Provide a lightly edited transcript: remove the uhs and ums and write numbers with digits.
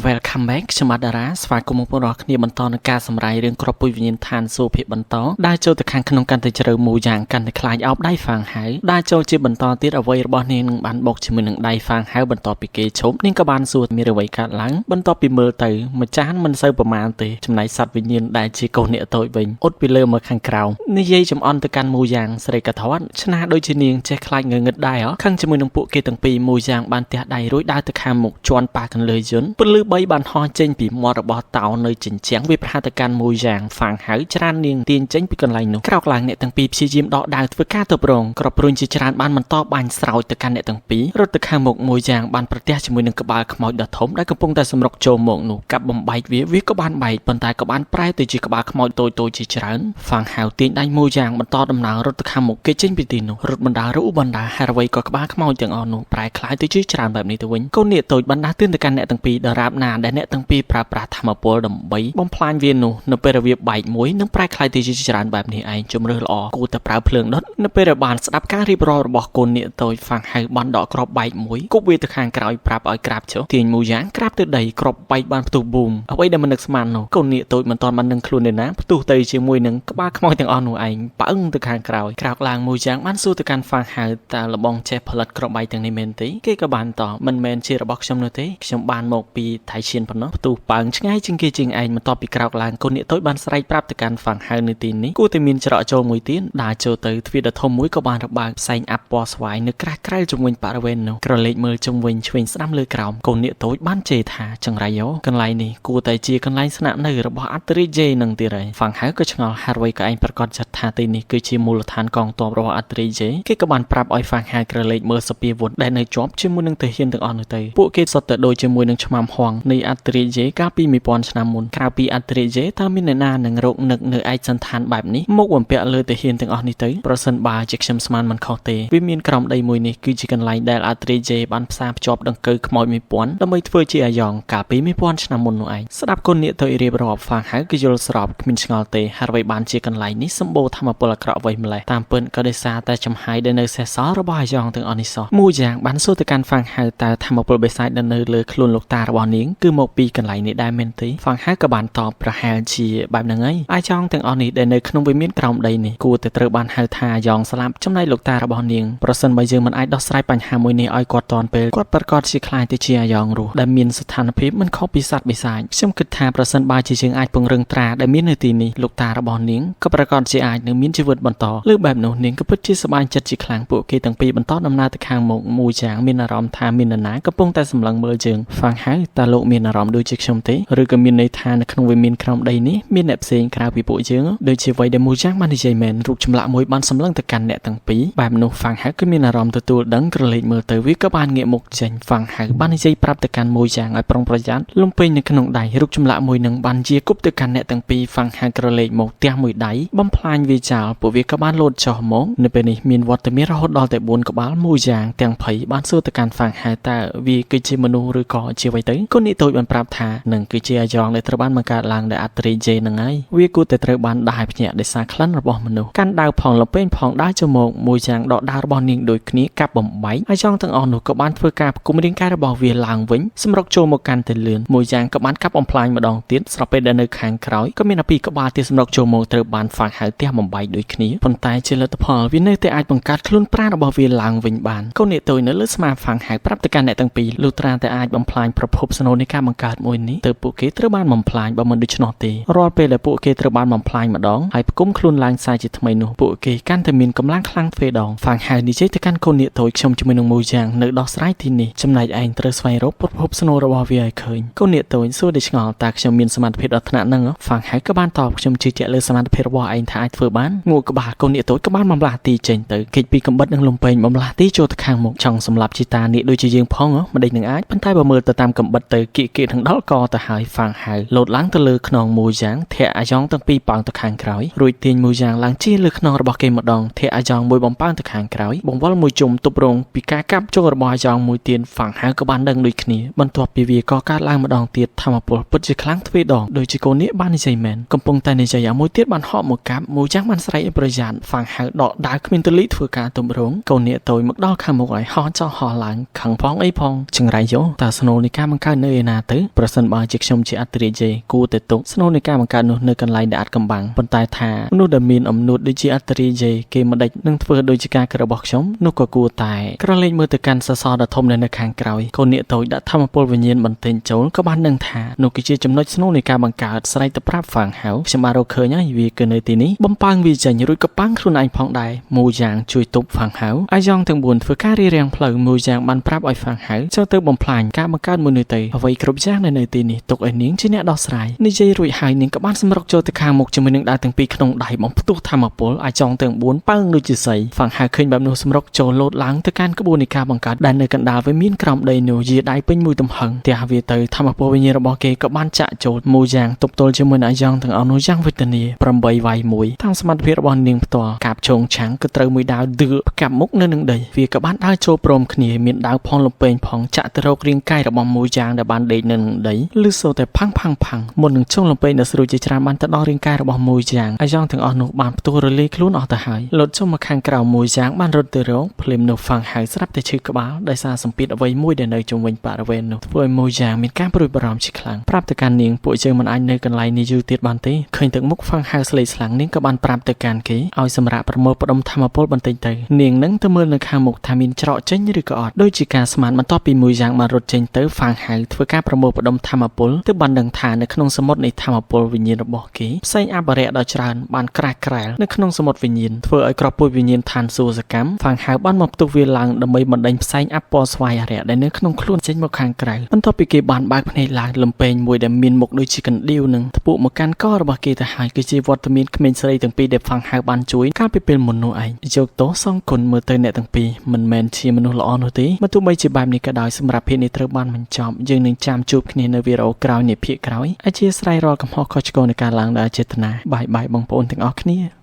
Welcome back ខ្ញុំបាទតារាស្វាគមន៍បងប្អូនរាល់គ្នាបន្តនឹងការសម្រាយរឿងក្របពុយវិញ្ញាណឋានសួគ៌ភាពបន្តដើរចូលទៅខាងក្នុងកាន់តែជ្រៅមួយយ៉ាងកាន់តែខ្លាចអោបដៃហ្វាងហៅដើរចូលជាបន្តទៀតអ្វីរបស់នាងនឹងបានបុកជាមួយនឹងដៃហ្វាងហៅបន្ទាប់ពីគេឈប់នាងក៏បានសួរមានអ្វីកើតឡើងបន្ទាប់ពីមើលទៅម្ចាស់មិនសូវប្រមាណទេចំណែកសត្វវិញ្ញាណដែលជាកូនអ្នកតូចវិញអ៊ុតពីលើមកខាងក្រោមនិយាយចំអន់ទៅកាន់មួយយ៉ាងស្រីកថាត់ឆ្នាដូចជានាងចេះខ្លាចងងឹតដែរខឹងជាមួយនឹងពួកគេទាំងពីរមួយយ៉ាងបានទះដៃរួចដើរទៅខាងមុខជន់ប៉ះកន្លើយយន្តពន្លឺបីបានហោះចេញពីមាត់របស់តោនៅជញ្ជាំងវាប្រហារទៅកាន់មួយយ៉ាងហ្វាងហៅច្រាននាងទាញចេញពីកន្លែងនោះក្រោកឡើងអ្នកទាំងពីរព្យាយាមដកដាវធ្វើការទប់រងក្របព្រួញជាច្រើនបានបន្តបាញ់ស្រោចទៅកាន់អ្នកទាំងពីររត់ទៅខាងមុខមួយយ៉ាងបានប្រទះជាមួយនឹងក្បាលខ្មោចដ៏ធំដែលកំពុងតែសម្រុកចូលមកនោះកាប់បំបែកវាវាក៏បានបែកប៉ុន្តែក៏បានប្រែទៅជាក្បាលខ្មោចតូចៗជាច្រើនហ្វាងហៅទាញដៃមួយយ៉ាងបន្តដំណើររត់ទៅខាងមុខគេចេញពីទីនោះរត់បណ្ដារបណ្ដាហើយអ្វីក៏ក្បាលខ្មោចទាំងអស់នោះប្រែក្លាយទៅជាច្រើនបែបនេះទៅវិញកូននាគតូចបណ្ដាទឿនទៅកាន់អ្នកទាំងពីរដរាបណាដែលអ្នកទាំងពីរប្រើប្រាស់ធម៌ពលដើម្បីបំផ្លាញវានោះនៅពេលដែលវាបែកមួយនឹងប្រែក្លាយទៅជាច្រើនបែបនេះឯងជំរឿសល្អគួរតែប្រើភ្លើងដុតនៅពេលដែលបានស្ដាប់ការរៀបរាប់របស់កូននាគតូចហ្វាងហៅបានដកគ្រាប់បែកមួយគប់វាទៅខាងក្រោយប្រាប់ឲ្យក្រាបចុះទាញមួយយ៉ាងក្រាបទៅដីគ្រាប់បែកបានផ្ទុះប៊ូមអ្វីដែលមិននឹកស្មាននោះកូននាគតូចមិនទាន់បាននឹងខ្លួនឯណាផ្ទុះទៅជាមួយនឹងក្បាលខ្មោចទាំងអស់នោះឯងប៉អឹងទៅខាងក្រោយក្រោកឡើងមួយយ៉ាងបានសួរទៅកាន់ហ្វាងហៅតើលបងចេះផលិតគ្រាប់បែកទាំងនេះមែនទេគេក៏បានតបមិនមែនជារបស់ខ្ញុំនោះទេខ្ញុំបានមកពីថៃឈៀនប៉ុណ្ណោះផ្ទុះប៉ើងឆ្ងាយជាងគេជាងឯងបន្ទាប់ពីក្រោកឡើងកូននាគតូចបានស្រែកប្រាប់ទៅកាន់ហ្វាងហៅនៅទីនេះគួរតែមានច្រកចូលមួយទៀតដើរចូលទៅទ្វារដ៏ធំមួយក៏បានរបើកផ្សែងអាប់ពណ៌ស្វាយនៅក្រាស់ក្រែលជុំវិញបរិវេណនោះក្រឡេកមើលជុំវិញឆ្វេងស្ដាំលើក្រោមកូននាគតូចបានជេរថាចង្រៃយោកន្លែងនេះគួរតែជាកន្លែងស្នាក់នៅរបស់អត្តរិយេនឹងទៀតហើយហ្វាងហៅក៏ឆ្ងល់ហារវៃក៏ឯងប្រកាសចិត្តថាទីនេះគឺជាមូលដ្ឋានកងទ័ពរបស់អត្តរិយេគេក៏បានប្រាប់ឲ្យហ្វាងហៅក្រឡេកមើលសពាវុធដែលនៅជាប់ជាមួយនឹងទាហានទាំងអស់នោះទៅពួកគេសុទ្ធតែដូចជាមួយនឹងឆ្មាំហួងនៃអត្តរិយេកាលពី1000ឆ្នាំមុនក្រៅពីអត្តរិយេតើមានអ្នកណានឹងរកនឹកនៅឯកសន្តានបែបនេះមកបំពាក់លើទាហានទាំងអស់នេះទៅប្រសិនបើជាខ្ញុំស្មានមិនខុសទេវាមានក្រោមដីមួយនេះគឺជាកន្លែងដែលអត្តរិយេបានផ្សារភ្ជាប់ដង្កូវខ្មោច1000ដើម្បីធ្វើជាអាយ៉ងកាលពី1000ឆ្នាំមុននោះឯងស្ដាប់គុណនាគទៅរៀបរាប់ហ្វាងហៅគឺយល់ស្របគ្មានឆ្ងល់ទេហើយអ្វីបានជាកន្លែងនេះសម្បូរធម៌ពលអាក្រក់អ្វីម្លេះតាមពិតក៏ដោយសារតែចំហាយដែលនៅសេសសល់របស់អាយ៉ងទាំងអស់នេះសោះមួយយ៉ាងបានសួរទៅកាន់ហ្វាងហៅតើធម៌ពលបិសាចដែលនៅលើខ្លួនលោកតារបស់នាងគឺមកពីកន្លែងនេះដែរមែនទេហ្វាងហៅក៏បានតបប្រហែលជាបែបហ្នឹងហើយអាយ៉ងទាំងអស់នេះដែលនៅក្នុងវិមានក្រោមដីនេះគួរតែត្រូវបានហៅថាអាយ៉ងស្លាប់ចំណែកលោកតារបស់នាងប្រសិនបើយើងមិនអាចដោះស្រាយបញ្ហាមួយនេះឲ្យគាត់តាន់ពេលគាត់ប្រកាសជាខ្លាចទៅជាអាយ៉ងរស់ដែលមានស្ថានភាពមិនខុសពីសត្វបិសាចខ្ញុំគិតថាប្រសិនបើជាយើងអាចពង្រឹងត្រាដែលមាននៅទីនេះលោកតារបស់នាងក៏ប្រកាសជាអាចនឹងមានជីវិតបន្តលើបែបនោះនាងក៏ពិតជាសប្បាយចិត្តជាខ្លាំងពួកគេទាំងពីរបន្តដំណើរទៅខាងមុខមួយយ៉ាងមានអារម្មណ៍ថាមាននរណាកំពុងតែសម្លឹងមើលយើងហ្វាងហៅតើលោកមានអារម្មណ៍ដូចជាខ្ញុំទេឬក៏មានន័យថានៅក្នុងវិមានក្រោមដីនេះមានអ្នកផ្សេងក្រៅពីពួកយើងដូចជាអ្វីដែលមួយយ៉ាងបាននិយាយមែនរូបចម្លាក់មួយបានសម្លឹងទៅកាន់អ្នកទាំងពីរបែបនោះហ្វាងហៅគឺមានអារម្មណ៍ទទួលដឹងក្រឡេកមើលទៅវាក៏បានងាកមុខចេញហ្វាងហៅបាននិយាយប្រាប់ទៅកាន់មួយយ៉ាងឲ្យប្រុងប្រយ័ត្នលំពេញនៅក្នុងដៃរូបចម្លាក់មួយនឹងបានជាគប់ទៅកាន់អ្នកទាំងពីរហ្វាងហៅក្រឡេកមកទះមួយដៃបំផ្លាញវាចោលពួកវាក៏បានលោតចុះមកនៅពេលនេះមានវត្តមានរហូតដល់តែ4ក្បាលមួយយ៉ាងទាំងភ័យបានសួរទៅកាន់ហ្វាងហៅតើវាគឺជាមនុស្សឬក៏ជាអ្វីទៅកូននេះតូចបានប្រាប់ថានឹងគឺជាអាយ៉ងដែលត្រូវបានបង្កើតឡើងដោយអត្តរិយេនឹងហើយវាគួរតែត្រូវបានដាស់ឲ្យភ្ញាក់ដោយសារក្លិនរបស់មនុស្សកាន់ដាវផងលពេងផងដើរចូលមកមួយយ៉ាងដកដាវរបស់នាងដូចគ្នាកាប់បំបែកអាយ៉ងទាំងអស់នោះក៏បានធ្វើការផ្គុំរាងកាយរបស់វាឡើងវិញសម្រុកចូលមកកាន់តែលឿនមួយយ៉ាងក៏បានកាប់បំផ្លាញម្ដងទៀតស្របពេលដែលនៅខាងក្រោយក៏មានអាពីក្បាលទៀតសម្រុកចូលមកត្រូវបានហ្វាងហៅទះបំបែកដូចគ្នាប៉ុន្តែជាលទ្ធផលវានៅតែអាចបង្កើតខ្លួនប្រាណរបស់វាឡើងវិញបានកូននាគតូចនៅលើស្មាហ្វាងហៅប្រាប់ទៅកាន់អ្នកទាំងពីរលុះត្រាតែអាចបំផ្លាញប្រភពស្នូលនៃការបង្កើតមួយនេះទើបពួកគេត្រូវបានបំផ្លាញបើមិនដូច្នោះទេរាល់ពេលដែលពួកគេត្រូវបានបំផ្លាញម្ដងហើយផ្គុំខ្លួនឡើងសាជាថ្មីនោះពួកគេកាន់តែមានកម្លាំងខ្លាំងទ្វេដងហ្វាងហៅនិយាយទៅកាន់កូននាគតូចខ្ញុំជាមួយនឹងមួយយ៉ាងនៅដោះស្រាយទីនេះចំណែកឯងត្រូវស្វែងរកប្រភពស្នូលរបស់វាឲ្យឃើញកូននាគតូចសួរដោយឆ្ងល់តើខ្ញុំមានសមត្ថភាពដល់ថ្នាក់ហ្នឹងហ្វាងហៅក៏បានតបខ្ញុំជឿជាក់លើសមត្ថភាពរបស់ឯងថាអាចធ្វើបានងក់ក្បាលកូននាគតូចក៏បានបំលាស់ទីចេញទៅគេចពីកំបិតនិងលំពេងបំលាស់ទីចូលទៅខាងមុខចង់សម្លាប់ជីតានាគដូចជាយើងផងមិនដេចនឹងអាចប៉ុន្តែបើមើលទៅតាមកំបិតទៅគៀកគៀកនឹងដល់កទៅហើយហ្វាងហៅលោតឡើងទៅលើខ្នងមួយយ៉ាងធាក់អាយ៉ងទាំងពីរប៉ោងទៅខាងក្រោយរួចទាញមួយយ៉ាងឡើងជាលើខ្នងរបស់គេម្ដងធាក់អាយ៉ងមួយបំប៉ោងទៅខាងក្រោយបង្វិលមួយជុំទប់រងពីការកាប់ចូលរបស់អាយ៉ងមួយទៀនហ្វាងហៅក៏បានដឹងដូចគ្នាបន្ទាប់ពីវាក៏កើតឡើងម្ដងទៀតធម៌ពលពិតជាខ្លាំងទ្វេដងដូចជាកូននេះបាននិយាយមែនកំពុងតែនិយាយឲ្យមួយទៀតបានហក់មកកាប់មួយយ៉ាងបានស្រែកឲ្យប្រយ័ត្នហ្វាងហៅដកដាវគ្មានទលីធ្វើការទម្រងកូននេះតូចមកដល់ខាងមុខឲ្យហោះចោះហោះឡើងខឹងផងអីផងចង្រៃយោតើស្នូលនៃការបង្កើតនៅ នៅឯណាទៅប្រសិនបើជាខ្ញុំជាអត្តរិយេគួរតែទុកស្នូលនៃការបង្កើតនោះនៅកន្លែងដែលអាចកំបាំងប៉ុន្តែថាមនុស្សដែលមានអំនួតដូចជាអត្តរិយេគេមិនដេចនឹងធ្វើដូចជាការគិតរបស់ខ្ញុំនោះក៏គួរតែក្រឡេកមើលទៅកាន់សសរដ៏ធំនៅខាងក្រោយកូននាគតូចដាក់ធម្មពលវិញ្ញាណបន្ទែងចូលក៏បានដឹងថានោះគឺជាចំណុចស្នូលនៃការបង្កើតស្រែកទៅប្រាប់ហ្វាងហៅខ្ញុំបានរកឃើញហើយវាគឺនៅទីនេះបំប៉ាងវាចេញរួចក៏ប៉ាំងខ្លួនឯងផងដែរមូយ៉ាងជួយទប់ហ្វាងហៅអាយ៉ងទាំង4ធ្វើការរារាំងផ្លូវមូយ៉ាងបានប្រាប់ឲ្យហ្វាងហៅចូលទៅបំផ្លាញការបង្កើតមួយនេះទៅអ្វីគ្រប់យ៉ាងនៅទីនេះទុកឲ្យនាងជាអ្នកដោះស្រាយនិយាយរួចហើយនាងក៏បានសម្រុកចូលទៅខាងមុខជាមួយនឹងដាវទាំងពីរក្នុងដៃបំផ្ទុះធម្មពលអាចងទាំង4ប៉ើងដូចជាសីហ្វាងហៅឃើញបែបនោះសម្រុកចូលលោតឡើងទៅកាន់ក្បួននៃការបង្កើតដែលនៅកណ្ដាលវាមានក្រោមដីនោះយាដៃពេញមួយទំហឹងទះវាទៅធម្មពលវិញ្ញាណរបស់គេក៏បានចាក់ចូលមូយ៉ាងទប់ទល់ជាមួយនឹងអាយ៉ងទាំងអស់នោះយ៉ាងវេទនា8វាយ1តាមសមត្ថភាពរបស់នាងផ្ទាល់កាបជងឆាំងគឺត្រូវមួយដាវទឿផ្កាប់មុខនៅនឹងដីវាក៏បានដើរចូលព្រមគ្នាមានដាវផងលំពេងផងចាក់ទៅរករាងកាយរបស់មូយ៉ាងដែលបានដេកនៅនឹងដីឮសូរតែផាំងផាំងផាំងមុននឹងជុំលំពេងដ៏ស្រួចជាច្រើនបានទៅដល់រាងកាយរបស់មូយ៉ាងអាយ៉ងទាំងអស់នោះបានផ្ទុះរលាយខ្លួនអស់ទៅហើយលុតចុះមកខាងក្រៅមូយ៉ាងបានរត់ទៅរកភ្លាមនោះហ្វាងហៅស្រាប់តែឈឺក្បាលដោយសារសម្ពាធអ្វីមួយដែលនៅជុំវិញបរិវេណនោះធ្វើឲ្យមូយ៉ាងមានការព្រួយបារម្ភជាខ្លាំងប្រាប់ទៅកាន់នាងពួកយើងមិនអាចនៅកន្លែងនេះយូរទៀតបានទេឃើញទឹកមុខហ្វាងហៅស្លេកស្លាំងនាងក៏បានប្រាប់ទៅកាន់គេឲ្យសម្រាប់ប្រមូលផ្ដុំធម្មពលបន្តិចទៅនាងនឹងទៅមើលនៅខាងមុខថាមានច្រកចេញឬក៏អត់ដូចជាការស្មានបន្ទាប់ពីមួយយ៉ាងបានរត់ចេញទៅហ្វាងហៅធ្វើការប្រមូលផ្ដុំធម្មពលទើបបានដឹងថានៅក្នុងសមុទ្រនៃធម្មពលវិញ្ញាណរបស់គេផ្សេងអបរិយដ៏ច្រើនបានក្រាស់ក្រែលនៅក្នុងសមុទ្រវិញ្ញាណធ្វើឲ្យក្របពូជវិញ្ញាណឋានសួគ៌សកម្មហ្វាងហៅបានមកផ្ទុះវាឡើងដើម្បីបណ្ដេញផ្សែងអពណ៌ស្វាយអរិយដែលនៅក្នុងខ្លួនចេញមកខាងក្រៅបន្ទាប់ពីគេបានបើកភ្នែកឡើងលំពេងមួយដែលមានមុខដូចជាកណ្ដៀវនឹងធ្ពក់មកកាន់ករបស់គេទៅហើយគឺជាវត្តមានក្មេងស្រីទាំងពីរដែលហ្វាងហៅបានជួយកាលពីពេលមុននោះឯងយកទោសសងគុណមើលទៅអ្នកទាំងពីរមិនមែនជាមនុស្សល្អនោះទេបើទោះបីជាបែបនេះក៏ដោយសម្រាប់ភាគនេះត្រូវបានបញ្ចប់យើងនឹងចាំជួបគ្នានៅវីដេអូក្រោយនៃភាគក្រោយអធិស្ឋានរាល់កំហុសខុសឆ្គងនៃការឡើងដោយអចេតនាបាយបាយបងប្អូនទាំងអស់គ្នា។